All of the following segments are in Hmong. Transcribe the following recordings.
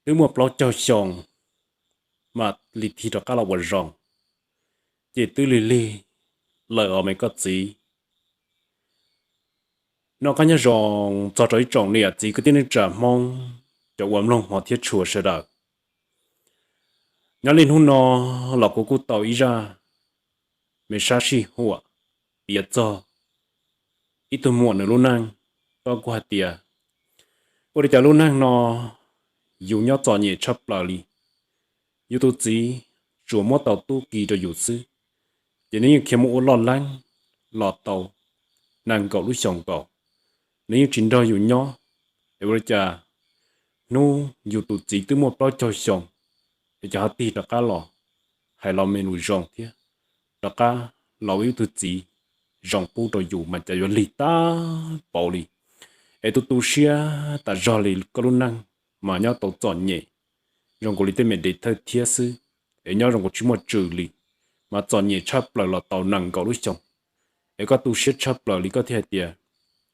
twb muaj plaub caug xyoo mas lig tig rov qab los ua zoo, ces twb lig lig lawm os me koj txiv. Noj qab nyob zoo txog rau ib tsoom niam txiv kwv tij neej tsa Hmoob, cov uas mloog hmov thiab tshua sawv daws. Nyob li hnub no los kuv kuj tau ib zaj me sab sij huam piav txog ib tug muam nws lub neej. Koj kuj hais tias, ua li cas lub neej no yus nyob txom nyem tshaj plaws li. Yus tus txiv tsuas muab tau tub ki rau yus xwb, ces nws yeej khiav mus ua loj leeb los tau nees nkaum lub xyoos nkaus, nws yeej tsis nrog yus nyob. Es ua li cas hnub yus tus txiv twb muaj plaub caug xyoo, es cas ho tig rov qab los hais los me lus zoo thiab rov qab los ua ib tug txiv zoo pub rau yus mas cas yuav lig tag npaum li. Es tu tu siab tas zog li koj lub neej mas nyob tau txom nyem zoo nkaus li tej me dev thawj thiab xwb, es nyob zoo nkaus tsis muaj tswv li, mas txom nyem tshaj plaws los tau nees nkaum lub xyoos. Es koj tu siab tshaj plaws li koj thiaj hais tias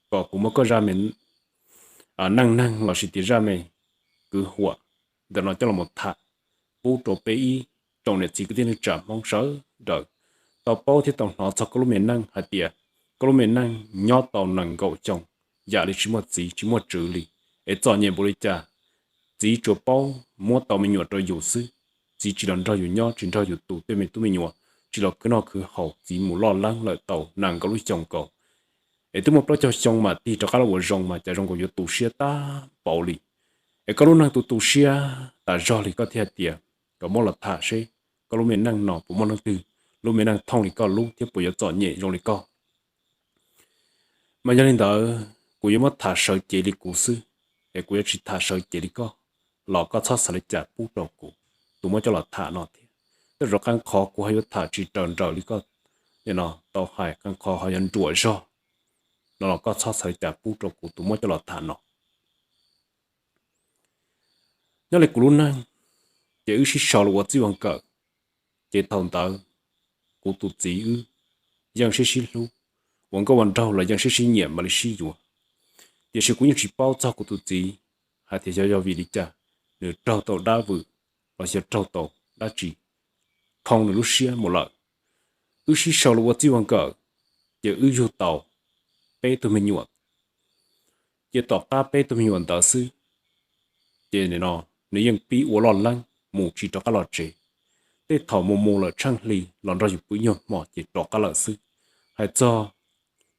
kom kuv muab koj zaj me neej neeg lossis tias zaj me kwv huam ntawm no coj los tham pub rau peb ib tsoom niam txiv kwv tij neej tsa Hmoob sawv daws tau paub thiab tau hnov txog koj lub me neej hais tias koj lub me neej nyob tau nees nkaum xyoo yam li tsis muaj txiv tsis muaj tswv li. Es txom nyem npaum li cas, txiv tsuas paub muab tau me nyuam rau yus xwb, txiv tsis los nrog yus nyob, tsis nrog yus tu tej me tub me nyuam, tsis los khwv noj khwv haus, txiv mus loj leeb lawm tau nees nkaum lub xyoos nkaus. Es twb muaj plaub caug xyoo mas tig rov qab los ua zoo mas cas zoo nkaus yuav tu siab tag npaum li. Es koj lub neej tu tu siab tas zog li koj thiaj hais tias kom muab los tham seb koj lub me neej no puas muaj leej twg lub me neej thooj li koj lub thiab puas yuav txom nyem zoo li koj. Mas yog li ntawd kuv yuav muab tham sawv cev li kuv xwb, es kuv yuav tsis tham sawv cev li koj, los koj txhob xav li cas pub rau kuv tus muab coj los tham no thiab. Tej zaum qee qhov kuv ho yuav tham tsis raws nraws li koj no tau hais, qee qhov ho yuav nruam zog no los koj txhob xav li cas pub rau kuv tus muab coj los tham no. Nyob li kuv lub neej, ces wb sib sau los ua txij ua nkawm, ces thaum ntawd kuv tus txiv wb yeej sib sib hlub, ua nkauj ua nraug los yeej sib sib nyiam mam li sib yuav. Tiam sis kuv yeej tsis paub txog kuv tus txiv hais tias xyov yog vim li cas nws raug tau dab vwm los xyov raug tau dab tsi thoo nws lub siab mus lawm. Wb sib sau los ua txij ua nkawm, ces wb yug tau peb tug me nyuam. Ces tom qab peb tug me nyuam ntawd xwb, ces nim no nws yeej pib ua loj leeb mus tsis rov qab los tsev. Tej thaum mus mus lawm tsheej hli los nrog yus pw ib nyuag hmo ces rov qab lawm xwb. Hais txog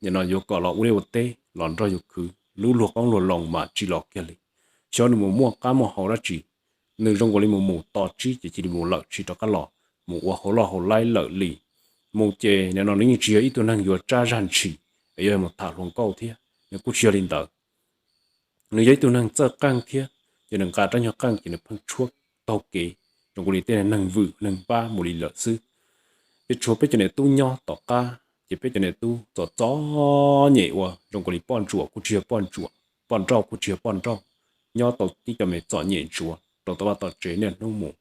nim no yuav kom los ua liaj ua teb los nrog yus khwv lub luag qoob luag loo mas tsis los kiag li. Xyov nws mus muaj qab muaj hau dab tsi, nws zoo nkaus li mus mus to tsib ces cia li mus lawm tsis rov qab los, mus ua hauv loj hauv laib lawm li. Mus ces nim no nws yeej tsis yog ib tug neeg yuav tsab zaj ntshis, es yog mus tham hluas nkauj thiab, nws kuj tsis yog li ntawd. Nws yog ib tug neeg txawj qeej thiab, ces nws nqa rab nyuag qeej ces nws pheej tshuab taug kev zoo nkaus li tej neeg vwm neeg npab mus li lawm xwb. Ces tshuav peb cov niam tub nyob tom qab, ces peb cov niam tub txom txom nyem ua zoo nkaus li poj ntsuam kuj tsis yog poj ntsuam, poj nrauj kuj tsis yog poj nrauj, nyob tau tib co me txom nyem ntsuav rau tom vaj tom tsev niaj hnub mus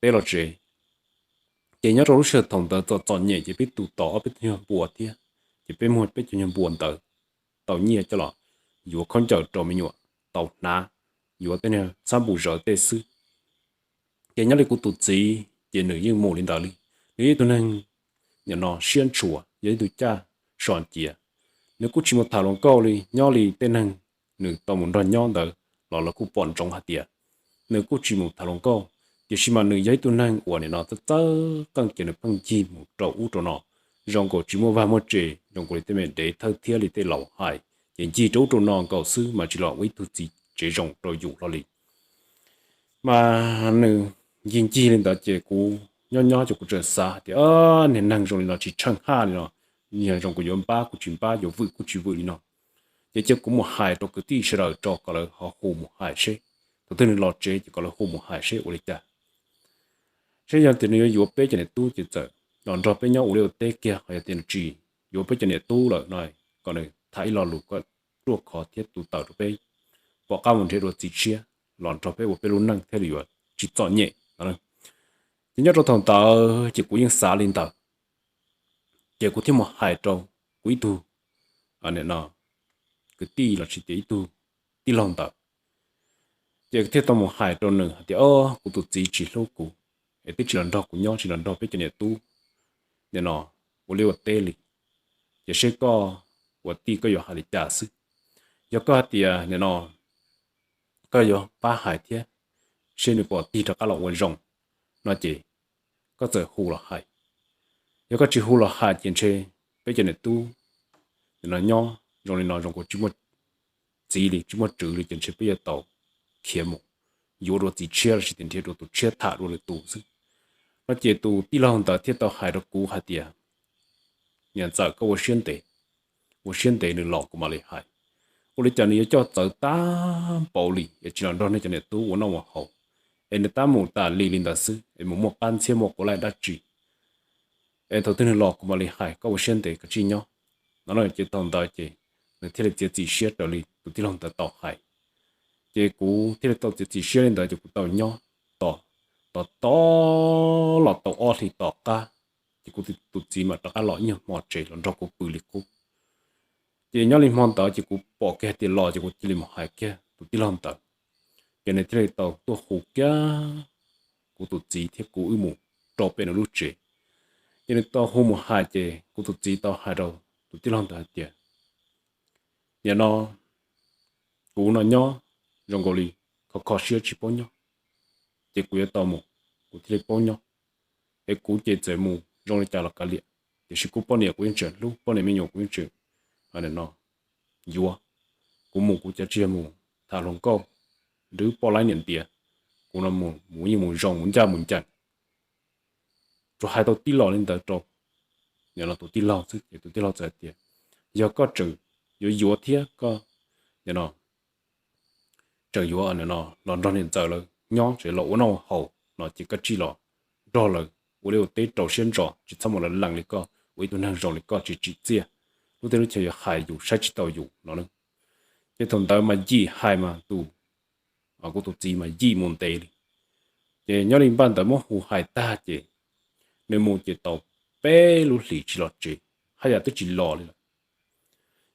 teb los tsev. Ces nyob rau lub sij hawm thaum ntawd txom txom nyem ces peb tu tau ob peb tug nyuag npua thiab, ces peb muag peb cov nyuag npua ntawd tau nyiaj coj los yuav khaub ncaws rau me nyuam tau hnav, yuav tej niag txhab npum zawv tej xwb. Ces nyob li kuv tus txiv ces nws yeej mus li ntawd li. Nws yog ib tug neeg nim no siab ntshua, yog ib tug caj so nciav. Nws kuj tsis mus tham hluas nkauj li, nyob li tej neeg nws tau mus nrog nyob ntawd los lawv kuj pom ntsoov hais tias nws kuj tsis mus tham hluas nkauj, tiam sis mas nws yog ib tug neeg uas nim no txawj txawj qeej ces nws pheej ncig mus rau ub rau no, zoo nkaus tsis muaj vaj muaj tse, zoo nkaus li tej me dev thawj thiab li tej laus hais, ces ncig rau ub rau no nkaus xwb mas tsis los ua ib tug txiv tsev zoo rau yus hlo li. Mas nws ncig ncig li ntawd ces kuv nyob nyob ces kuv tseem xav hais tias niag neeg zoo li no tsis tsheej haj li no, niag zoo kuv yuav npab kuj tsis npab, yuav vwm kuj tsis vwm li no. Ces cia kuv mus hais rau kwv tij sawv daws tso kom lawv ho hu mus hais seb, thaum twg nws los tsev ces kom lawv hu mus hais seb ua li cas. Seb yog tias nws yuav yuav peb cov niam tub ces txawm los nrog peb nyob ua liaj ua teb kiag, ho yog tias nws tsis yuav peb cov niam tub lawm no, kom nws tham ib lo lus kom ruaj khov thiab tu taws rau peb pom qab mus nrhiav dua txiv tshiab los nrog peb ua peb lub neej thiaj li yuav tsis txom nyem no. Ces nyob rau thaum ntawd ces kuv yeej xav li ntawd, ces kuv thiaj mus hais rau kuv ib tug, nim no, kwv tij los sis tias ib tug tij laug ntawd. Ces thiaj tau mus hais rau nws hais tias, o, kuv tus txiv tsis hlub kuv, es twb tsis los nrog kuv nyob, tsis los nrog peb cov niam tub nim no ua liaj ua teb li. Ces seb koj ua tij koj yuav hais li cas xwb. Yog koj hais tias nim no koj yuav pab hais thiab seb nws puas tig rov qab los ua zoo no ces koj txawm hu los hais. Yog koj tsis hu los hais ces ntshe peb cov niam tub nim no nyob zoo li no zoo nkaus tsis muaj txiv li, tsis muaj tswv li, ces ntshe peb yuav tau khiav mus yuav dua txiv tshiab los sis tias nrhiav dua tus tshiab tham dua lwm tus xwb. No ces tus tij laug ntawd thiaj tau hais rau kuv hais tias, niam ntxawm, koj ua siab ntev, ua siab ntev nws los kuv mam li hais. Ua li cas nws yuav coj txawv tag npaum li es tsis los nrog nej cov niam tub ua noj ua haus, es nws tab mus tas li li ntawd xwb es mus muaj qab ntxhiab muaj quav laij dab tsi, es thaum twg nws los kuv mam li hais, koj ua siab ntev koj tsij nyob. No ces thaum ntawd ces nws thiaj li txiav txim siab raws li tus tij laug ntawd tau hais. Ces kuv thiaj li tau txiav txim siab li ntawd ces kuv tau nyob tos, tos tos los tau ob hlis tom qab, ces kuv tus txiv mam rov qab los ib nyuag hmo tsev los nrog kuv pw li qub. Ces nyob li hmo ntawd ces kuv pom kiag hais tias los ces kuv cia li mus hais kiag tus tij laug ntawd. Ces nws thiaj li tau tuaj hu kiag kuv tus txiv thiab kuv wb mus rau pem nws lub tsev. Ces nws tau hu mus hais ces kuv tus txiv tau hais rau tus tij laug ntawd hais tias, nim no kuv no nyob zoo nkaus li kho kho siab tsis paub nyob, ces kuv yuav tau mus kuv thiaj li paub nyob. Es kuv ces txawm mus zoo li cas los kav liam, tiam sis kuv poj niam kuv yeej tseem hlub, poj niam me nyuam kuv yeej tseem no yuav. Kuv mus kuv cov tsis yog mus tham hluas nkauj, nrwb poj laib niam ntiav, kuv no mus yeej mus zoo mus ncaj mus ncees. Tsuas hais tau tib los li ntawd rau nim no tus tij laug xwb ces tus tij laug txawm hais tias, yog koj tseem yuav yuav thiab koj nim no tseem yuav nim no los nrog niam ntxawm lawv nyob tsev los ua noj ua haus no ces koj tsij los nrog lawv ua liaj ua teb rau siab ntso, tsis txhob mus lawv lees li koj, ua ib tug neeg zoo li koj tsis tsim txiaj, lub teb lub chaws yuav hais yus saib tsis taus yus no. Ces thaum ntawd mas yim hais mas tus, kuv tus txiv mas yim mus ntev li. Ces nyob li npaj ntawd muab hu hais tag ces nws mus ces tau peb lub hlis tsis los tsev, haj yam twb tsis los li lawm.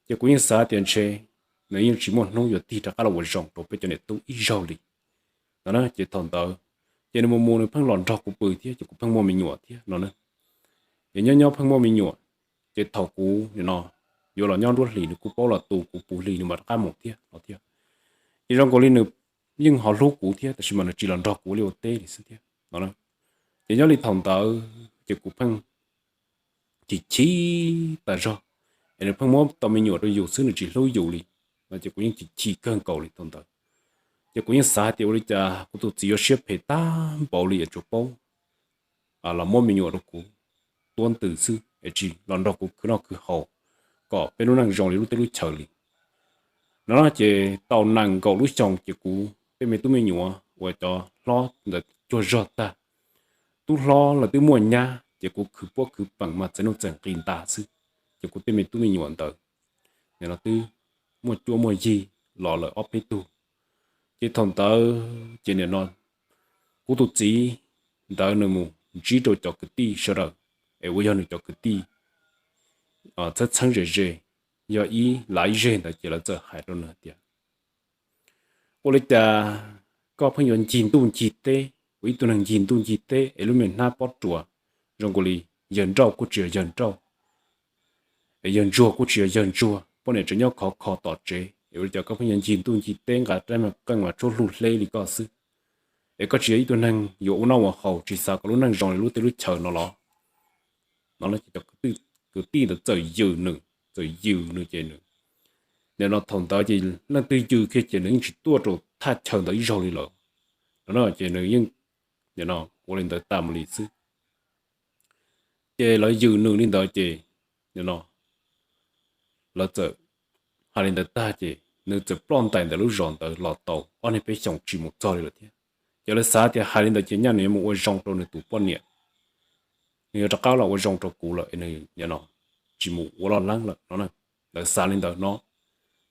Ces kuv yeej xav tias ntshe nws yeej tsis muaj hnub yuav tig rov qab los ua zoo rau peb cov niam tub ib zaug li no na. Ces thaum ntawd ces nws mus mus nws pheej los nrog kuv pw thiab ces kuv pheej muaj me nyuam thiab no na. Ces nyob nyob pheej muaj me nyuam, ces thaum kuv nim no yuav los nyob nruab hlis nws kuj paub los tu kuv puv hlis nws mam rov qab mus thiab no thiab. Ces zoo nkaus li nws yeej ho hlub kuv thiab tab sis mas nws tsis los nrog kuv ua liaj ua teb li xwb thiab no. Ces nyob li thaum ntawd ces kuv pheej chim chim tas zog, es nws pheej muab tau me nyuam rau yus xwb nws tsis hlub yus li no ces kuv yeej chim chim kawg nkaus li thaum ntawd. Ces kuv yeej xav hais tias ua li cas kuv tus txiv yuav siab phem tag npaum li es tsuas paub los muab me nyuam rau kuv tuab ntws xwb es tsis los nrog kuv khwv noj khwv haus kom peb lub neej zoo li lub teb lub chaws li no. Ces tau nees nkaum lub xyoo ces kuv tej me tub me nyuam uas cov hlob ntawd cuag zog tag, tub hlob lawv twb muaj nyab ces kuv khwv puab khwv peem mas txais nuj txais nqi ntas xwb. Ces kuv tej me tub me nyuam ntawd nim no twb muaj cuab muaj yig los lawm ob peb tug. Ces thaum ntawd ces nim no kuv tus txiv ntawd nws mus ntsib rau cov kwv tij sawv daws es uas yog nws cov kwv tij txheeb txheeb ze ze, yog ib lav ib zej ntawd ces lawv txawm hais rau nws tias, ua li cas koj pheej yuav ncig ntuj ncig teb, ua ib tug neeg ncig ntuj ncig teb es lub me hnab pob ruas zoo nkaus li yawg nrauj kuj tsis yog yawg nrauj, es yawg ntsuag kuj tsis yog yawg ntsuag, poj niam tseem nyob khov kho tom tsev es ua li cas koj pheej yuav ncig ntuj ncig teb nqa rab qeej mas tshuab hlug hleb li koj xwb, es koj tsis yog ib tug neeg yuav ua noj ua haus tsis xav kom lub neej zoo li lub teb lub chaws no los? No ces cov kwv tij ntawd txawm yws nws, txawm yws nws ces nws nim no thaum ntawd ces leej twg yws kiag ces nws yeej tsis tuaj rau thaj chaw ntawd ib zaug li lawm no. Ces nws yeej nim no ua li ntawd tas mus li xwb. Ces lawv yws nws li ntawd ces nim no lawv txawm hais li ntawd tag ces nws txawm ploj ntais ntawm lub zos ntawd los tau ob niag peb xyoos tsis mus txog li lawm thiab. Ces lawv xav tias hais li ntawd ces nyaj nws yuav mus ua zoo rau nws tus poj niam, nws yuav rov qab los ua zoo rau kuv lawm es nws nim no tsis mus ua loj leeb lawm no. Lawv xav li ntawd no,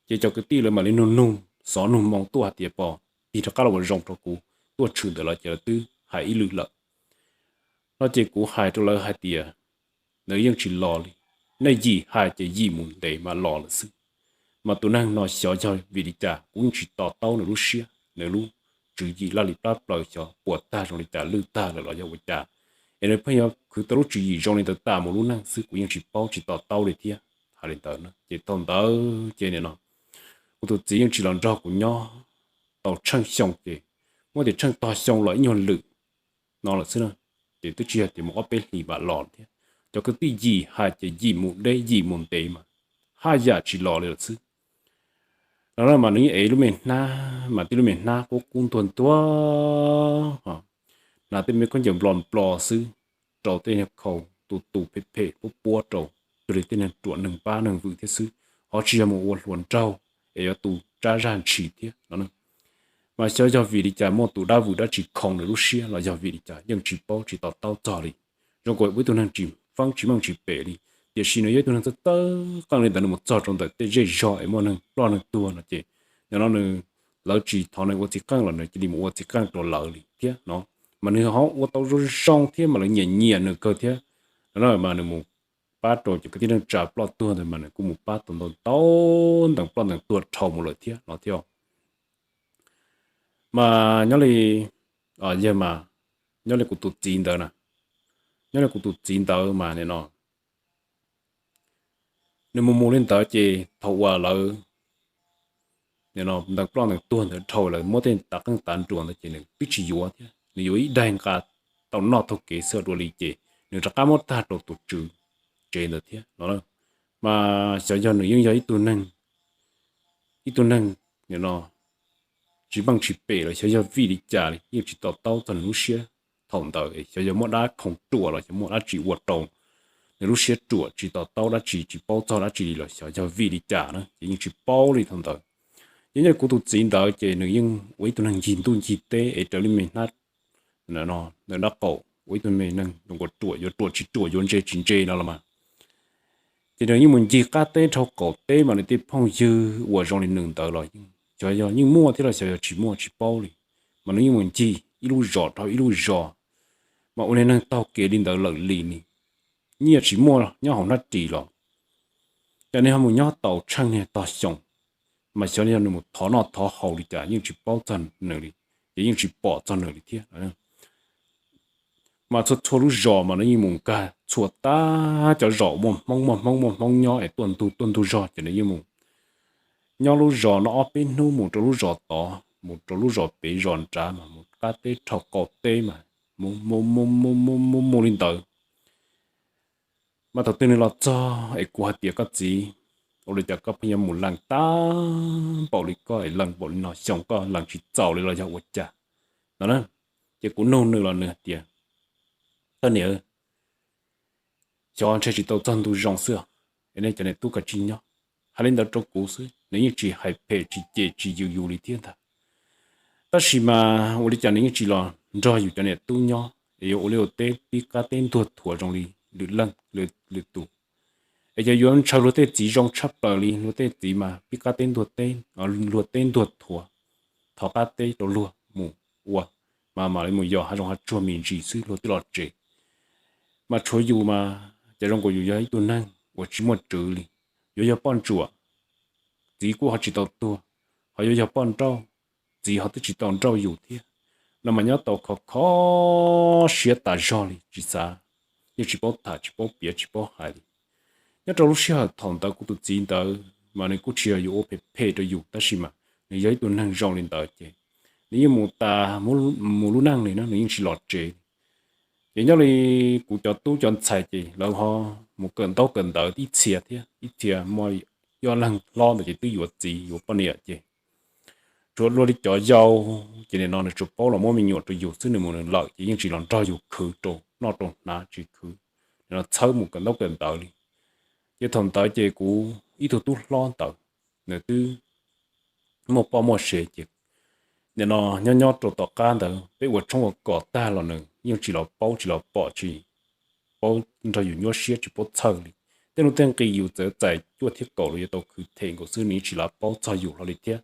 ces cov kwv tij lawv mam li nug nug xov nug moo tuaj hais tias pom tig rov qab los ua zoo rau kuv, tuaj tshwm ntawm lawv ces lawv twb hais ib lwm lawm no. Ces kuv hais rau lawv hais tias nws yeej tsis los li, nej yim hais ces yim mus ntev mas los lawm xwb. Mas tus neeg no xyov yog vim li cas kuv yeej tsis to taub nws lub siab nws lub tswv yim laj lim plab plaws xyov puas tag zoo li cas lwj tag lawm los yog ua cas, es nws pheej yuav khwv tau lub tswv yim zoo li ntawd tas mus lub neej xwb, kuv yeej tsis paub tsis to taub li thiab. Hais li ntawd ces thaum ntawd ces nim no kuv tus txiv yeej tsis los nrog kuv nyob tau tsheej xyoo ces, muab tias tsheej tog xyoo los ib nyuag lwm no lawm xwb na, ces twb tsis yog tias mus ob peb hlis mam los thiab. Cov kwv tij yim hais ces yim mus deb yim mus ntev mas haj yam tsis los li lawm xwb. Los no mas nws yeej ev lub me hnab mas tib lub me hnab qub qub ntuag ntuag, hnav tej me khaub ncaws nplo nplo xwb, rau tej khau tu tu phem phem puab puab rau, cuag li tej neeg ruam neeg pab neeg vwm thiab xwb, ho tsis yog mus ua hluas nraug es yuav tu tsab zaj ntshis thiab no. Mas xyov yog vim li cas muaj tus dab vwm dab tsi khoov nws lub siab los yog vim li cas yeej tsis paub tsis to taub txog li. Zoo nkaus ua ib tug neeg tsis feeb tsis meej tsis pem li, tiam sis nws yog ib tug neeg txawj txawj qeej li ntawd, nws mus txog rau ntawm tej zej zog es muaj neeg ploj neeg tuag no ces, nim no nws, lawv tsis thov nws ua txiv qeej los nws cia li mus ua txiv qeej rau lawv li thiab no. Mas nws ho ua tau zoo zoo thiab mas lawv nyiam nyiam nws kawg thiab no. Mas nws mus pab rau cov kwv tij neej tsa ploj tuag ntawd mas nws kuj mus pab tau ntau ntau ntees ploj ntees tuag dhau mus lawm thiab no thiab. Mas nyob li, yog mas, nyob li kuv tus txiv ntawd na, nyob li kuv tus txiv ntawd mas nim no nws mus mus li ntawd ces thaum uas lawv nim no ntees ploj ntees tuag ntawd dhau lawv muab tej tav qeej tav nruas ntawd ces nws twb tsis yuav thiab, nws yuav ib daig nqa tau noj taug kev xwb dua li ces nws rov qab muab tag rau tus tswv tsev ntawd thiab no. Mas xyov yog nws yeej yog ib tug neeg, ib tug neeg nim no tsis meej tsis pem los xyov yog vim li cas li yeej tsis to taub txog nws lub siab thaum ntawd, xyov yog muaj dab khoov ruam los xyov muaj dab tsi ua rau nws lub siab ruam tsis to taub dab tsi tsis paub txog dab tsi li los xyov yog vim li cas na ces yeej tsis paub li thaum ntawd. Ces nyob kuv tus txiv ntawd ces nws yeej ua ib tug neeg ncig ntuj ncig teb es raws li me hnab nws dab qaum ua ib tug me neeg zoo nkaus ruam yuav ruam tsis ruam yuav ntse tsis ntse no los mas. Ces nws yeej mus ncig qab teb dhau qaum teb mas nws tej phooj ywg uas zoo li nws ntawd los yeej, xyov yog yeej muaj thiab los xyov yog tsis muaj tsis paub li. Mas nws yeej mus ncig ib lub zos dhau ib lub zos, mas ua li neeg taug kev li ntawd lawm li ni, nyiaj tsis muaj nyob hauv hnab ris los, ces nws ho mus nyob tau tsheej niag tog xyoo, mas xyov yog nws mus thov noj thov haus li cas yeej tsis paub txog nws li, ces yeej tsis pom txog nws li thiab. Mas txhua txhua lub zos mas nws yeej mus nkag txhua tag cov zos muaj Hmoob muaj Hmoob muaj Hmoob nyob es tuaj ntug tuaj ntug zog ces nws yeej mus nyob lub zos no ob peb hnub mus rau lub zos tod mus rau lub zos pem zos nrad mas mus qab teb dhau qaum teb mas mus mus mus mus mus mus mus li ntawd. Mas thaum twg nws los txog es kuv hais tias koj txiv, ua li cas koj pheej yuav mus lees tag npaum li koj es lees npaum li no xyoo koj lees tsis txaus li los yog ua cas no na. Ces kuv nug nws los nws hais tias, koj niam, xyov ntshe tsis tau txog ntu zoo xwb, es nej cov niam tub kav tsij nyob. Hais li ntawd rau kuv xwb, nws yeej tsis hais phem tsis cem tsis yws yus li thiab ntag. Tab sis mas ua li cas nws yeej tsis los nrog yus cov niam tub nyob es yuav ua liaj ua teb pib qab teb ntuag thuav zoo li lwm leej lwm tus. Es yog yuav ntshaw luag tej txiv zoo tshaj plaws li, luag tej txiv mas pib qab teb ntuag teb, luag teb ntuag thuav, thov qab teb rau luag mus ua, mas mam li mus yos hav zoov hav tsuag me ntsis xwb luag twb los tsev. Mas tshuav yus mas ces zoo nkaus yus yog ib tug neeg uas tsis muaj tswv li, yuav yog poj ntsuam, txiv kuj ho tsis tau tuag, ho yuav yog poj nrauj, txiv ho twb tsis tau nrauj yus thiab, no mas nyob tau kho kho siab tas zog li tsis xav, yeej tsis paub tham tsis paub piav tsis paub hais li. Nyob rau lub sij hawm thaum ntawd kuv tus txiv ntawd mas nws kuj tsis yog yuav ua phem phem rau yus tab sis mas nws yog ib tug neeg zoo li ntawd ces nws yeej mus tas mus lub neej li na, nws yeej tsis los tsev. Ces nyob li kuv cov tub cov ntxhais ces lawv ho mus kawm ntaub kawm ntawv ib txhia thiab ib txhia muaj ib leeg hlob ntawd ces twb yuav txiv yuav poj niam ces tsuas luag li cov yau ces nim no nws tsuas paub los muab me nyuam rau yus xwb, nws mus nws lawm ces yeej tsis los nrog yus khwv rau noj rau hnav tsis khwv, nim no txhawb mus kawm ntaub kawm ntawv li. Ces thaum ntawd ces kuv ib tug tub hlob ntawd nws twb muaj poj muaj sev ces nim no nyob nyob rau tom qab ntawd peb ua tshoob ua kos tag los nws yeej tsis los paub tsis los pom tsis paub nrog yus nyuaj siab tsis paub txhawj li. Tej nuj tej nqi yus txawm txais cuaj thiab kaum los yuav tau khwv them nkaus xwb nws yeej tsis los paub txog yus hlo li thiab.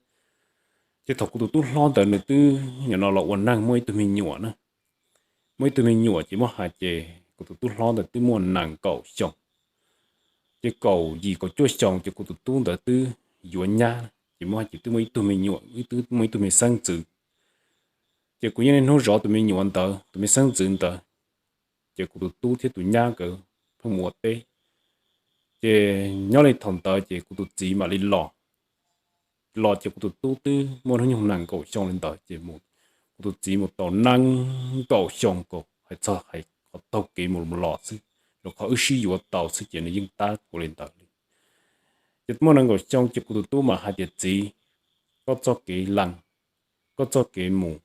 Ces thaum kuv tus tub hlob ntawd nws twb nim no los ua neej muaj ib tug me nyuam na, muaj ib tug me nyuam ces muab hais ces kuv tus tub hlob ntawd twb muaj nees nkaum xyoo, ces kaum yim kaum cuaj xyoo ces kuv tus tub ntawd twb yuav nyab, ces muab hais ces twb muaj ib tug me nyuam twb muaj ib tug me xeeb ntxwv. Ces kuv yeej niaj hnub zov tus me nyuam ntawd, tus me xeeb ntxwv ntawd, ces kuv tus tub thiab tus nyab nkawd pheej mus ua teb. Ces nyob li thaum ntawd ces kuv tus txiv mam li los. Los ces kuv tus tub twb muaj hnub nyoog nees nkaum xyoo li ntawd ces kuv tus txiv mus tau nees nkaum xyoo, kuv hais txog hais qhov taug kev mus los xwb, rau qhov wb sib yuav tau xwb ces nws yeej tab kuv li ntawd li. Ces muaj nees nkaum xyoo ces kuv tus tub mam hais tias, Txiv, koj txoj kev lees, koj txoj kev mus,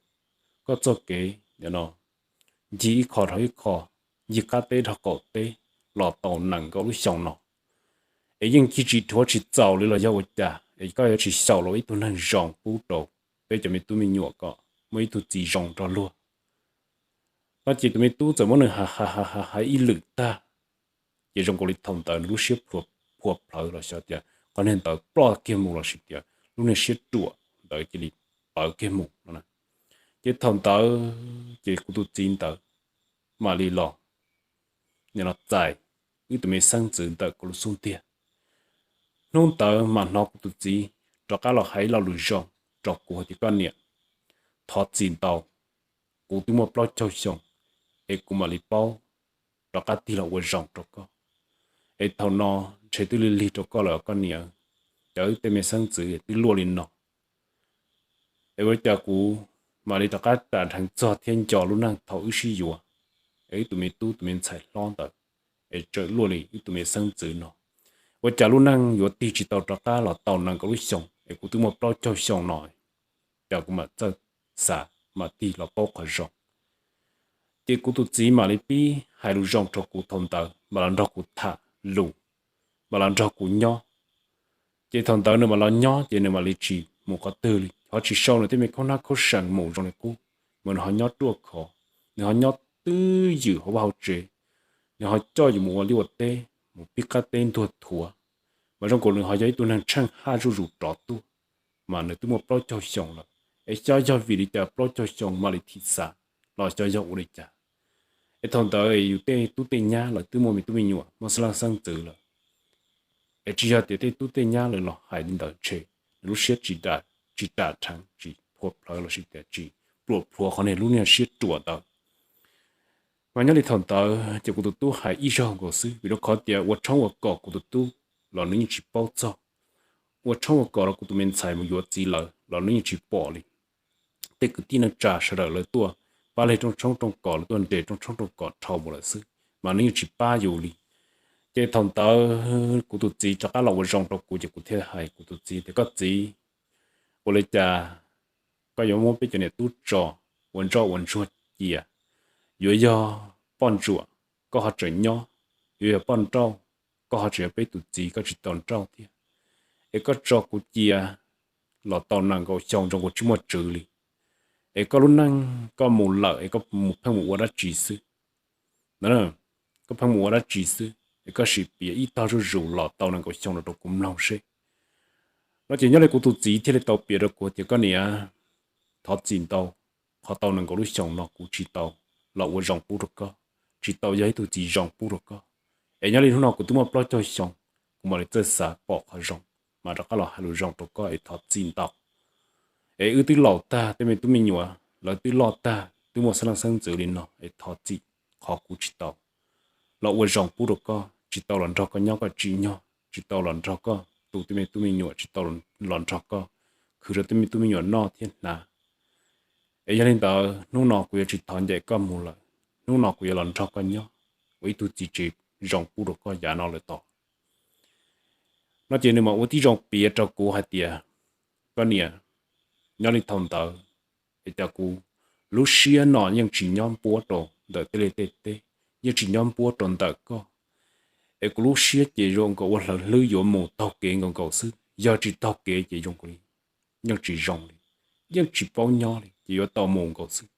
koj txoj kev ncig ib qho dhau ib qho, ncig qab teb dhau qaum teb los tau nees nkaum lub xyoo no, es yeej ncig tsis dhuav tsis txaus li los yog ua cas es koj yuav tsis xyaum los ib tug neeg zoo pub rau peb cov me tub me nyuam kom muaj ib tug txiv zoo nrog luag? No ces tus me tub txawm muab nws hais hais hais ib lwm tag, ces zoo nkaus li thaum ntawd nws lub siab plhuav plhawv los xyov tias qhov niag ntawd ploj kiag mus los sis tias lub niag siab ruam ntawd cia li ploj kiag mus no. Ces thaum ntawd ces kuv tus txiv ntawd mam li los, nim los txais wb tus me xeeb ntxwv ntawm kuv lub xub ntiag. Hnub ntawd mam hnov kuv tus txiv rov qab los hais ib lo lus zoo rau kuv hais tias, Koj niam, thov txim ntau, kuv twb muaj plaub caug xyoo es kuv mam li paub rov qab tig los ua zoo rau koj. Es thaum no ntshe twb lig lig rau koj lawm koj niam, cov wb tej me xeeb ntxwv twb luaj li no. Es ua cas kuv mam li rov qab ras dheev txog thiab nco lub neej thaum wb sib yuav, es wb tus me tub tus me ntxhais hlob ntawd es tseem luaj li wb tus me xeeb ntxwv no. Ua cas lub neej yuav tig tsis tau rov qab los tau nees nkaum lub xyoo es kuv twb muaj plaub caug xyoo no, cas kuv mam txawj xav mam tig los paub qhov zoo. Ces kuv tus txiv mam li pib hais lus zoo rau kuv thaum ntawd, mam los nrog kuv tham lus, mam los nrog kuv nyob. Ces thaum ntawd nws mam los nyob ces nws mam li tsis mus qhov twg li, ho tsis sau nws tej me khaub hnab khaub seem mus zoo li qub, mas nws ho nyob ruaj khov, nws ho nyob twj ywm hauv vaj hauv tsev, nws ho coj yus mus ua liaj ua teb, mus pib qab teb ntuag thuav, mas zoo nkaus nws ho yog ib tug neeg tsheej haj zuj zus rov tuaj, mas nws twb muaj plaub caug xyoo lawm, es xyov yog vim li cas plaub caug xyoo mam li thim xav, los xyov yog ua li cas. Es thaum ntawd yus tej tub tej nyab lawv twb muaj me tub me nyuam muaj xeeb leej xeeb ntxwv lawm, es tsis yog tias tej tub tej nyab lawv los hais li ntawd ntshe nws lub siab tsis ram dheev tsis phua plhawv los sis tias tsis pluam plhuav qhov niag lub niag siab ruam ntawd. Mas nyob li thaum ntawd ces kuv tus tub hais ib zaug nkaus xwb, vim rau qhov tias ua tshoob ua kos kuv tus tub los nws yeej tsis paub txog, ua tshoob ua kos rau kuv tus me ntxhais mus yuav txiv lawm los nws yeej tsis pom li. Tej kwv tij neej tsa sawv daws lawv tuaj pab li rooj tshoob rooj kos, lawv tuaj nres rooj tshoob rooj kos dhau mus lawm xwb, mas nws yeej tsis pab yus li. Ces thaum ntawd kuv tus txiv rov qab los ua zoo rau kuv ces kuv thiaj hais kuv tus txiv tias, Koj txiv, ua li cas koj yuav muab peb cov niam tub tso ua ntsoj ua ntsuag cia? Yuav yog poj ntsuam koj ho tseem nyob, yuav yog poj nrauj koj ho tseem yog peb tus txiv koj tsis tau nrauj thiab, es koj tso kuv cia los tau nees nkaum xyoo zoo nkaus tsis muaj tswv li. Es koj lub neej koj mus lawm es koj mus pheej mus ua dab tsi xwb? Koj pheej mus ua dab tsi xwb es koj sim piav ib tog zuj zus los tau nees nkaum xyoo los rau kuv mloog seb. No ces nyob li kuv tus txiv thiaj li tau piav rau kuv tias, Koj niam, thov txim ntau, qhov tau nees nkaum lub xyoo no kuv tsis tau los ua zoo pub rau koj, tsis tau yog ib tug txiv zoo pub rau koj. Es nyob li hnub no kuv twb muaj plaub caug xyoo, kuv mam li txawj xav pom qhov zoo, mas rov qab los hais lus zoo rau koj es thov txim ntau. Es wb twb laus tag, tej me tub me nyuam lawv twb loj tag, twb muaj xeeb leej xeeb ntxwv li no es thov txim qhov kuv tsis tau los ua zoo pub rau koj, tsis tau los nrog koj nyob koj tsim nyog, tsis tau los nrog koj tu tej me tub me nyuam, tsis tau los nrog koj khwv rau tej me tub me nyuam noj thiab hnav. Es yog li ntawd hnub no kuv yuav tsis thov ncaim koj mus lawm, hnub no kuv yuav los nrog koj nyob ua ib tug txiv tsev zoo pub rau koj yav no lawm tod. No ces nws mam ua tib zoo piav rau kuv hais tias, Koj niam, nyob li thaum ntawd es cas kuv lub siab no yeej tsis nyob npuab rau ntawm tej liaj tej teb, yeej tsis nyob npuab rau ntawm koj. Es kuv lub siab ces zoo nkaus ua hlawv hlwb yuav mus taug kev nkaus nkaus xwb, yog tsis taug kev ces zoo nkaus li yeej tsis zoo li, yeej tsis paub nyob li ces yuav tau mus nkaus xwb.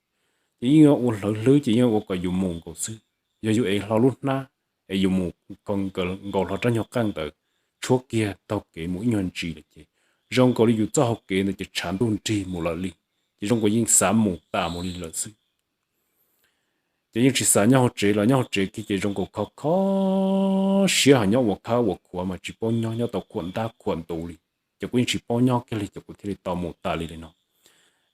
Ces yeej ua hlawv hlwb ces yeej ua kom yus mus nkaus xwb. Yog yus ev hlo lub hnab es yus mus nkaus hlo rab nyuag qeej ntawd, tshuab kiag taug kev mus ib nyuag ntsis lawm ces zoo nkaus li yus txoj hau kev ntawd ces tshav ntuj nrig mus lawm li, ces zoo nkaus yeej xav mus tas mus li lawm xwb. Ces yeej tsis xav nyob hauv tsev los nyob hauv tsev kiag ces zoo nkaus khov kho siab ho nyob ua khab ua khuav mas tsis paub nyob, nyob tau khuam ntab khuam ntuv li. Ces kuv yeej tsis paub nyob kiag li ces kuv thiaj li tau mus tas li li no.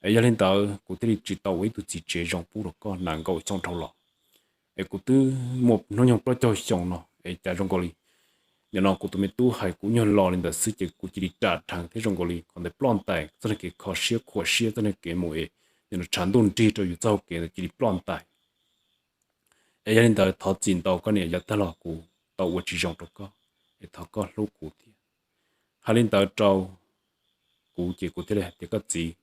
Es yog li ntawd kuv thiaj li tsis tau ua ib tug txiv tsev zoo pub rau koj nees nkaum xyoo dhau los. Es kuv twb muaj hnub nyoog plaub caug xyoo no es cas zoo nkaus li nim no kuv tus me tub hais kuv nyuag lo li ntawd xwb ces kuv cia li ram dheev thiab zoo nkaus li qhov ntawd ploj ntais, txoj kev kho siab khuam siab, txoj kev mus es nim no tshav ntuj nrig rau yus txoj hau kev ntawd cia li ploj ntais. Es yog li ntawd thov txim ntau koj niam, yav tag los kuv tau ua tsis zoo rau koj, es thov koj hlub kuv thiab. Hais li ntawd rau kuv ces kuv thiaj li hais tias koj txiv,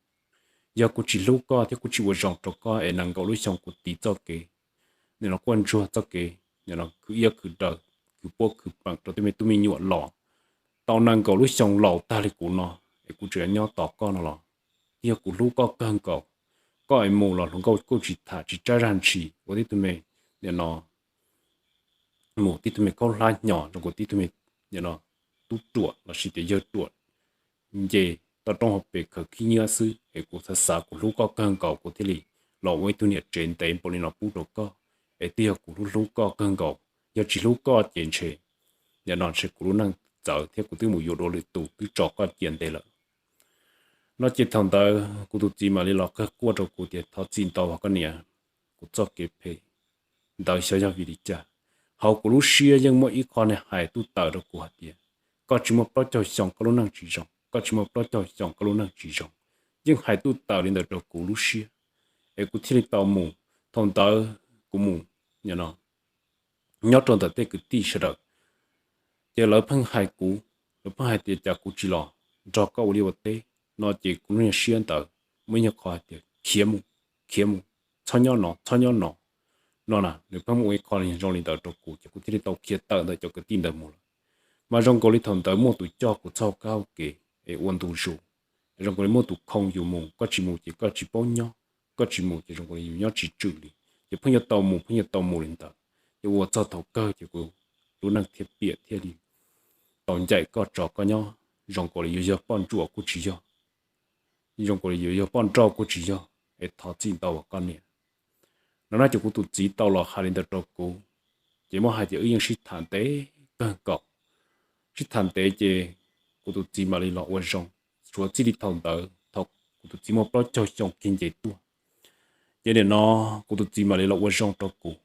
yog kuv tsis hlub koj thiab kuv tsis ua zoo rau koj es nees nkaum lub xyoo kuv tiv txoj kev nim no quaj ntsuag, txoj kev nim no khwv iab khwv daws, khwv puab khwv peem rau tej me tub me nyuam los tau nees nkaum lub xyoo laus tag li kuv no, es kuv tseem nyob tos koj no los? Yog kuv hlub koj kawg nkaus, koj es mus los hluas nkauj kuj tsis tham tsis tsab zaj ntshis, ua tib tug me nim no mus tib tug me khaub hlab hnyo zoo nkaus tib tug me nim no tub ruam lossis tias yawg ruam nce toj roob hauv pes khaws khib nyiab xwb, es kuv xav xav kuv hlub koj kawg nkaus kuv thiaj li los ua ib tug niam tsev ntev npaum li no pub rau koj. Es twb yog kuv hlub hlub koj kawg nkaus, yog tsis hlub koj ces ntshe nim no ntshe kuv lub neej txawv thiab kuv twb mus yuav dua lwm tus twb tso koj cia ntev lawm. No ces thaum ntawd kuv tus txiv mam li los qawg quaj rau kuv tias thov txim ntau os koj niam, kuv txoj kev phem ntawd xyov yog vim li cas. Hauv kuv lub siab yeej muaj ib qho niag hais tuj tawm rau kuv hais tias koj tsis muaj plaub caug xyoo koj lub neej tsis zoo, koj tsis muaj plaub caug xyoo koj lub neej tsis zoo. Yeej hais tuj tawm li ntawd rau kuv lub siab, es kuv thiaj li tau mus. Thaum ntawd kuv mus nyob rau ntawm tej kwv tij sawv daws, ces lawv pheej hais kuv, lawv pheej hais tias cas kuv tsis los nrog koj ua liaj ua teb no ces kuv lub niag siab ntawd muaj ib nyuag qhov hais tias khiav mus, khiav mus, txhob nyob no, txhob nyob no no na. Nws pheej muaj ib qho zoo li ntawd rau kuv ces kuv thiaj li tau khiav tawm ntawm cov kwv tij ntawd mus lawm. Mas zoo nkaus li thaum ntawd muaj tus coj kuv txoj hau kev es ua ntu zus, zoo nkaus li muaj tus khoo yus mus, koj tsis mus ces koj tsis paub nyob, koj tsis mus ces zoo nkaus li yus nyob tsis tswm li, ces pheej yuav tau mus, pheej yuav tau mus li ntawd. Ces ua txog thaum kawg ces kuv lub neej thiaj piam thiaj li tau ncaim koj tso koj nyob, zoo nkaus li yuav yog poj ntsuam kuj tsis yog, zoo nkaus li yuav yog poj nrauj kuj tsis yog, es thov txim ntau koj niam. No na ces kuv tus txiv tau los hais li ntawd rau kuv, ces muab hais tias wb yeej sib tham ntev kawg nkaus, sib tham ntev ces kuv tus txiv mam li los ua zoo. Suav txij li thaum ntawd thaum kuv tus txiv muaj plaub caug xyoo kiag nce tuaj, ces nim no kuv tus txiv mam li los ua zoo rau kuv.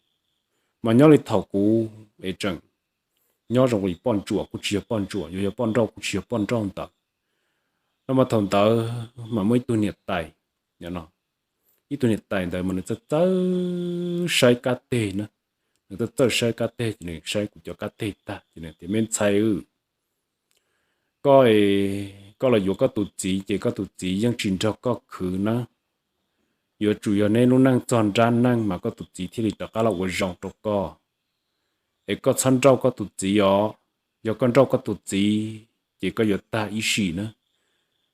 Mas nyob li thaum kuv es tseem nyob zoo li poj ntsuam kuj tsis yog poj ntsuam, yuav yog poj nrauj kuj tsis yog poj nrauj ntawd. No mas thaum ntawd mas muaj ib tug niam tais, ib tug niam tais ntawd mas nws txawj txawj saib kab teg na, nws txawj txawj saib kab teg ces nws saib kuv cov kab teg tag ces nws tias me ntxhais, koj, koj los yuav koj tus txiv ces koj tus txiv yeej tsis nrog koj khwv na, yuav tsum yog neb lub neej txog nrab neej mas koj tus txiv thiaj li rov qab los ua zoo rau koj. Es koj txhob nrauj koj tus txiv os, yog koj nrauj koj tus txiv ces koj yuav tag ib sim na.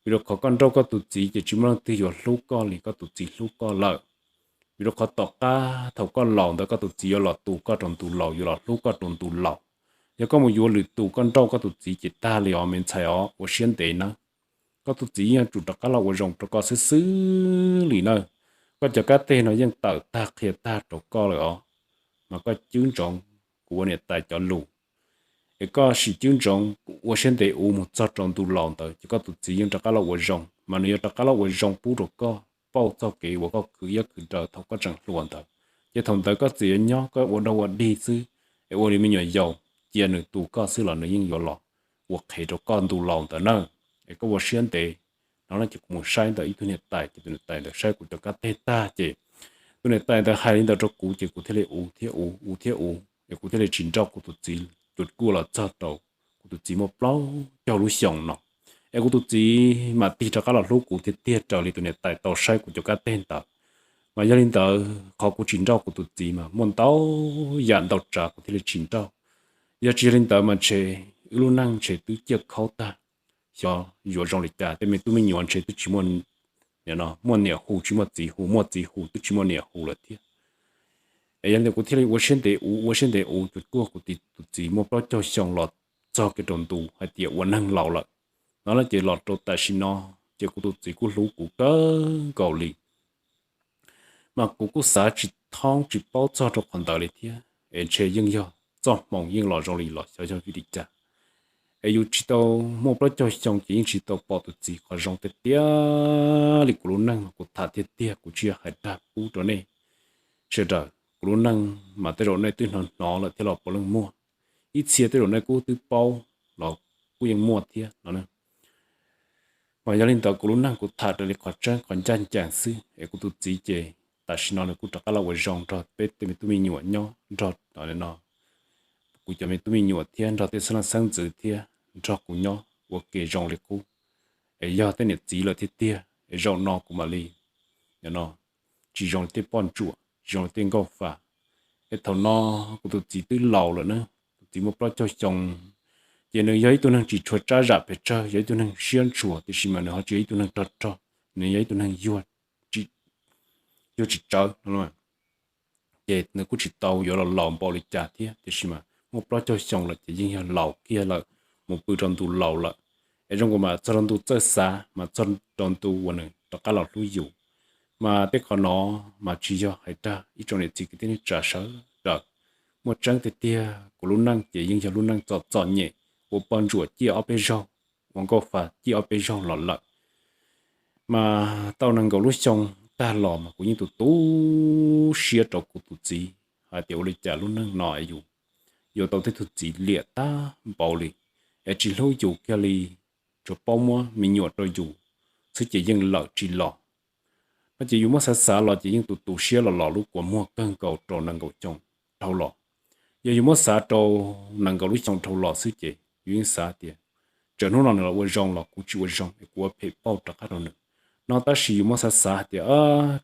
Vim rau qhov koj nrauj koj tus txiv ces tsis muaj leej twg yuav hlub koj li koj tus txiv hlub koj lawm. Vim rau qhov tom qab thaum koj laus ntawd koj tus txiv yuav los tu koj rau ntu laus, yuav los hlub koj rau ntu laus. Yog koj mus yuav lwm tus koj nrauj koj tus txiv ces tag li os me ntxhais os, ua siab ntev nawb. Koj tus txiv yeej yuav tsum rov qab los ua zoo rau koj xwb xwb li nawb. Koj cov kab teg no yeej tawm tag qhia tag rau koj lawm os, mas koj cwb ntsoov kuv ua niam tais cov lus, es koj sim cwb ntsoov ua siab ntev ua mus txog rau ntu laus ntawd ces koj tus txiv yeej rov qab los ua zoo, mas nws yuav rov qab los ua zoo pub rau koj pauj txoj kev uas koj khwv iab khwv daws thaum koj tseem hluas ntawd. Ces thaum ntawd koj txawm yuav nyob koj ua dog ua dig xwb, es ua li me nyuam yaus, cia nws tu koj xwb los nws yeej yuav los ua qhev rau koj ntu laus ntawd na. Es koj ua siab ntev. No ces kuv mus saib ntawm ib tug niam tais ces tus niam tais ntawd saib kuv cov kab teg tag ces tus niam tais ntawd hais li ntawd rau kuv ces kuv thiaj li ua thiab ua, ua thiab ua, es kuv thiaj li tsis nrauj kuv tus txiv, tus kuj los txog rau kuv tus txiv muaj plaub caug lub xyoo no. Es kuv tus txiv mam tig rov qab los hlub kuv tiag tiag raws li tus niam tais tau saib kuv cov kab teg ntawd. Mas yog li ntawd qhov kuv tsis nrauj kuv tus txiv mas muaj ntau yam ntau tsav kuv thiaj li tsis nrauj. Yog tsis yog li ntawd mas ntshe wb lub neej ntshe twb ciaj khaub tag. Xyov yuav zoo li cas, tej me tub me nyuam ntshe twb tsis muaj, muaj niam hu tsis muaj txiv hu, muaj txiv hu twb tsis muaj niam hu lawm thiab. Es yog li ntawd kuv thiaj li ua siab ntev ua, ua siab ntev ua, tus kuj kuv tus txiv muaj plaub caug xyoo los txog kiag rau ntu hais tias ua neeg laus lawm. No ces los rau tam sim no ces kuv tus txiv kuj hlub kuv kawg nkaus li. Mas kuv kuj xav tsis thoob tsis paub txog rau qhov ntawd li thiab, es ntshe yeej yog txoj hmoo yeej los zoo li los xyov yog vim li cas. Es yus tsis tau muaj plaub caug xyoo ces yeej tsis tau pom tus txiv qhov zoo tiag tiag li. Kuv lub neej kuv tham tiag tiag, kuv tsis yog hais dag pub rau nej sawv daws. Kuv lub neej mas tej zaum nej twb hnov hnov lawm thiab los puav leej muaj, ib txhia tej zaum nej kuj twb paub los kuj yeej muaj thiab no. Mas yog li ntawd kuv lub neej kuv tham raws li qhov tseeb qhov ncaj ncees xwb. Es kuv tus txiv ces tam sim no nws kuj rov qab los ua zoo nrog peb tej me tub me nyuam nyob nrog no, kuv cov me tub me nyuam thiab nrog tej xeeb leej xeeb ntxwv thiab nrog kuv nyob ua ke zoo li qub. Es yog tej niam txiv lawm thiab tiag es zaum no kuv mam li no tsis zoo li tej poj ntsuam, tsis zoo li tej nkauj fa. Es thaum no kuv tus txiv twb laus lawm na, tus txiv muaj plaub caug xyoo, ces nws yog ib tug neeg tsis tshua tsab zam pes tsawg, yog ib tug neeg siab ntshua, tiam sis mas nws ho tsis yog ib tug neeg rog rog, nws yog ib tug neeg yuag tsis tsawv. Ces nws kuj tsis tau yuav los laus npaum li cas thiab, tiam sis mas muaj plaub caug xyoo lawm ces yeej yog laus kiag lawm, mus pw rau ntu laus lawm. Es zoo nkaus mas txog rau ntu txawj xav mas txog rau ntu uas nws rov qab los hlub yus. Mas tej qhov no mas tsis yog hais dag ib tsoom niam txiv kwv tij neej tsa sawv daws. Muaj tseeb tiag tiag, kuv lub neej ces yeej yog lub neej txom txom nyem, ua poj ntsuam ciaj ob peb zaug, ua nkauj fa ciaj ob peb zaug los lawm. Mas tau nees nkaum lub xyoo tag los mas kuv yeej tu tu siab rau kuv tus txiv hais tias ua li cas lub neej no es yus yuav tau tej tug txiv liam tag npaum li, es tsis hlub yus kiag li, tsuas paub muab me nyuam rau yus xwb ces yeej lawm tsis los. No ces yus muab xav xav los ces yeej tu tu siab los los lub kua muag kawg nkaus rau nees nkaum xyoo dhau los. Yog yus muab xav rau nees nkaum lub xyoo dhau los xwb ces yus yeej xav tias tsam hnub no nws los ua zoo los kuv tsis ua zoo es kuv ua phem pauj rov qab rau nws no. Tab sis yus muab xav xav hais tias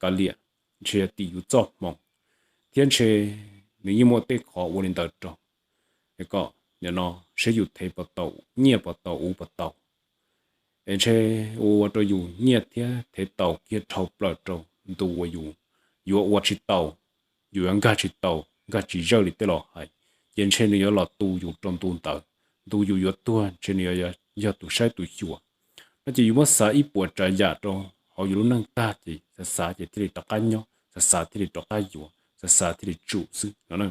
kav liam, ntshe yog tim yus txoj hmoo, thiab ntshe nws yeej muaj tej qhov ua li ntawd rau kom no seb yus thev puas tau nyiaj puas tau ub puas tau, es ntshe ua ua rau yus nyiaj thiab thev tau kiag dhau plaws rau ntu uas yus yuav ua tsis tau, yus yuav nkag tsis tau, nkag tsis zawj li tej laus hais, ces ntshe nws yuav los tu yus rau ntu ntawd. Ntu yus yuav tuag ntshe nws yog tus saib tus xyuas. No ces yus muab xav ib puas tsav yam rau hauv yus lub neej tag ces xav xav ces thiaj li rov qab nyob, xav xav thiaj li rov qab yuav, xav xav thiaj li tsum xwb no.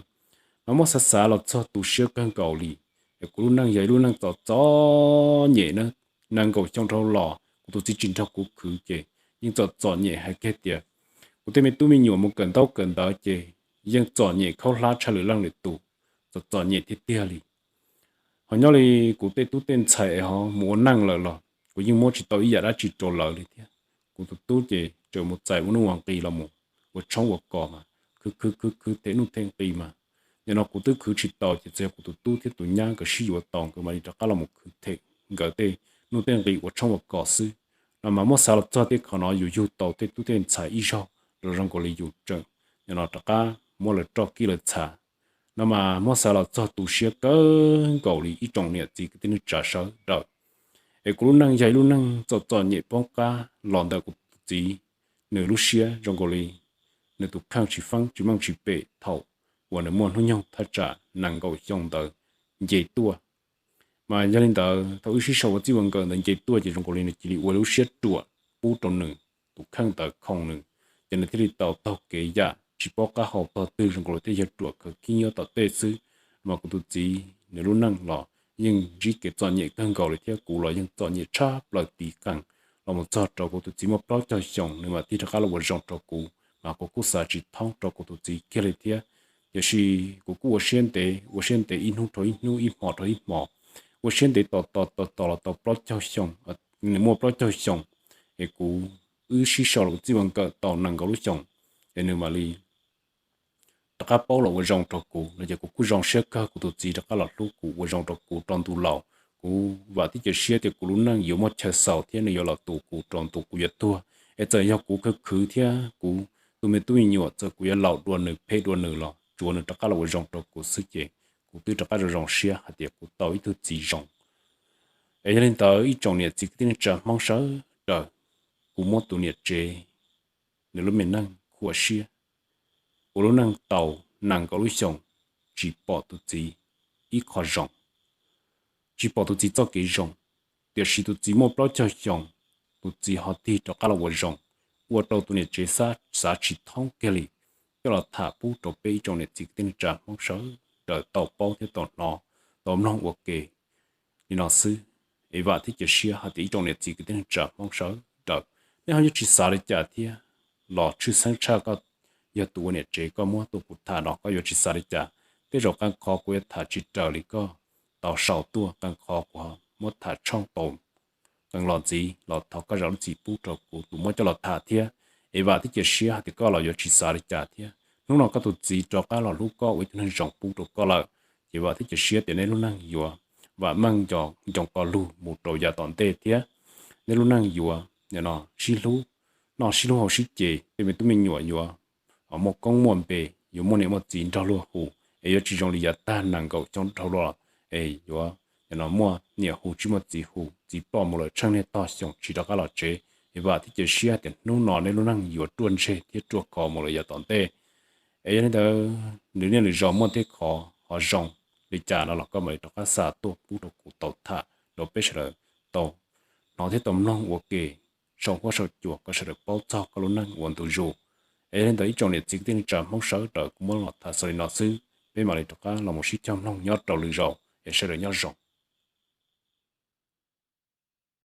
No muab xav xav los txog tu siab kawg nkaus li. Es kuv lub neej yog ib lub neej txom txom nyem na. Nees nkaum xyoo dhau los kuv tus txiv tsis nrog kuv khwv ces yeej txom txom nyem hais kiag tias kuv tej me tub me nyuam mus kawm ntaub kawm ntawv ces yeej txom nyem khaub hlab tshaj lwm leej lwm tus, txom txom nyem tiag tiag li. Ho nyob li kuv tej tub tej ntxhais es ho mus ua neej lawm los kuv yeej muab tsis tau ib yam dab tsi rau lawv li thiab. Kuv tus tub ces tseem mus txais ua nuj ua nqis los mus ua tshoob ua kos mas khwv khwv khwv khwv them nuj them nqis mas, nim no kuv twb khwv tsis tau ces txawm yog kuv tus tub thiab tus nyab nkawd sib yuav tau nkawd mam li rov qab los mus khwv them nkawd tej nuj tej nqis ua tshoob ua kos xwb. No mas muab xav los txog tej qhov no yus yug tau tej tub tej ntxhais ib zaug los zoo nkaus li yus tseem nim no rov qab muab lawv roj kib lawv txha. No mas muab xav los txog tu siab kawg nkaus li ib tsoom niam txiv kwv tij neej tsa sawv daws. Es kuv lub neej yog ib lub neej txom txom nyem poob qab los ntawm kuv tus txiv, nws lub siab zoo nkaus li nws tus kheej tsis feeb tsis meej tsis pem thaum uas nws muaj hnub nyoog thaj tsam nees nkaum xyoo ntawd nce tuaj. Mas yog li ntawd thaum wb sib sau ua txij ua nkawm ntawd nce tuaj ces zoo nkaus li nws cia li ua lub siab ruam pub rau nws, tus kheej ntawd khoom nws, ces nws thiaj li tau taug kev yam tsis paub qab hau tog twg zoo nkaus li tej yawg ruam khaws khib nyob tom tej xwb. Mas kuv tus txiv nws lub neej los yeej ntsib kev txom nyem kawg nkaus li thiab kuv los yeej txom nyem tshaj plaws tiv qees los mus txog rau kuv tus txiv muaj plaub caug xyoo nws mam tig rov qab los ua zoo rau kuv, mas kuv kuj xav tsis thoob rau kuv tus txiv kiag li thiab. Tiam sis kuv kuj ua siab ntev ua siab ntev ib hnub dhau ib hnub ib hmo dhau ib hmo, ua siab ntev tos tos tos tos los tau plaub caug xyoo, nws muaj plaub caug xyoo, es kuv wb sib sau los txij ua nkawm tau nees nkaum lub xyoo, es nws mam li rov qab paub los ua zoo rau kuv no ces kuv kuj zoo siab kawg kuv tus txiv rov qab los hlub kuv ua zoo rau kuv rau ntu laus. Kuv vam thiab cia siab tias kuv lub neej yuav muaj chaw xaus thiab nws yuav los tu kuv rau ntu kuv yuav tuag. Es txawm yog kuv khwv khwv thiab kuv tus me tub me nyuam txawm kuv yuav laus dua nws phem dua nws los tsuav nws rov qab los ua zoo rau kuv xwb ces kuv twb rov qab zoo zoo siab hais tias kuv tau ib tug txiv zoo. Es yog li ntawd ib tsoom niam txiv kwv tij neej tsa Hmoob sawv daws, kuv muab tus niam tsev nws lub me neej khuam siab, ua lub neej tau nees nkaum lub xyoo tsis pom tus txiv ib qho zoo, tsis pom tus txiv txoj kev zoo. Tiam sis tus txiv muaj plaub caug xyoo, tus txiv ho tig rov qab los ua zoo, ua rau tus niam tsev xav tsis thoob kiag li. Coj los tham pub rau peb ib tsoom niam txiv kwv tij neej tsa Hmoob sawv daws tau paub thiab tau hnov, tau mloog ua ke. li no xwb. Es vam thiab cia siab hais tias ib tsoom niam txiv kwv tij neej tsa Hmoob sawv daws, nej ho yuav tsis xav li cas thiab los tshwj xeeb tshaj koj yog tus ua niam tsev koj muab tuaj kuv tham no koj yuav tsis xav li cas. Tej zaum qee qhov kuv yuav tham tsis raws li koj tau sau tuaj, qee qhov kuv muab tham tshooj tau qee los ntxiv los thov koj zam lub txim pub rau kuv tus muab coj los tham thiab. Es vam thiab cia siab hais tias koj los yuav tsis xav li cas thiab. Hnub no koj tus txiv rov qab los hlub koj ua ib tug neeg zoo pub rau koj lawm, ces vam thiab cia siab tias nej lub neej yuav vam meej nco ncoo qos lug mus rau yav tom ntej thiab. Nej lub neej yuav sib hlub, noj sib hlub haus sib ce, tej me tub me nyuam yuav muaj koob muaj npe, yuav muaj niam muaj txiv nrog luag hu, es yuav tsis zoo li yav tag nees nkaum xyoo dhau los, es yuav muaj niam hu tsis muaj txiv hu, txiv ploj mus lawm tsheej niaj tog xyoo tsis rov qab los tsev. Es vam thiab cia siab tias hnub no nej lub neej yuav ruaj ntseg thiab ruaj khov mus lawm yav tom ntej. Es yog li ntawd nws niaj nws zaus muaj tej qhov ho zoo li cas no los koj mam li rov qab xa tuaj pub rau kuv tau tham rau peb sawv daws tau hnov thiab tau mloog ua ke, sau huab sau cua kom sawv daws paub txog koj lub neej ua ntu zus. Es yog li ntawd ib tsoom niam txiv kwv tij neej tsa Hmoob sawv daws, kuv muab los tham xaus li no xwb, peb mam li rov qab los mus sib cog mloog nyob rau lwm zaus, es sawv daws nyob zoo.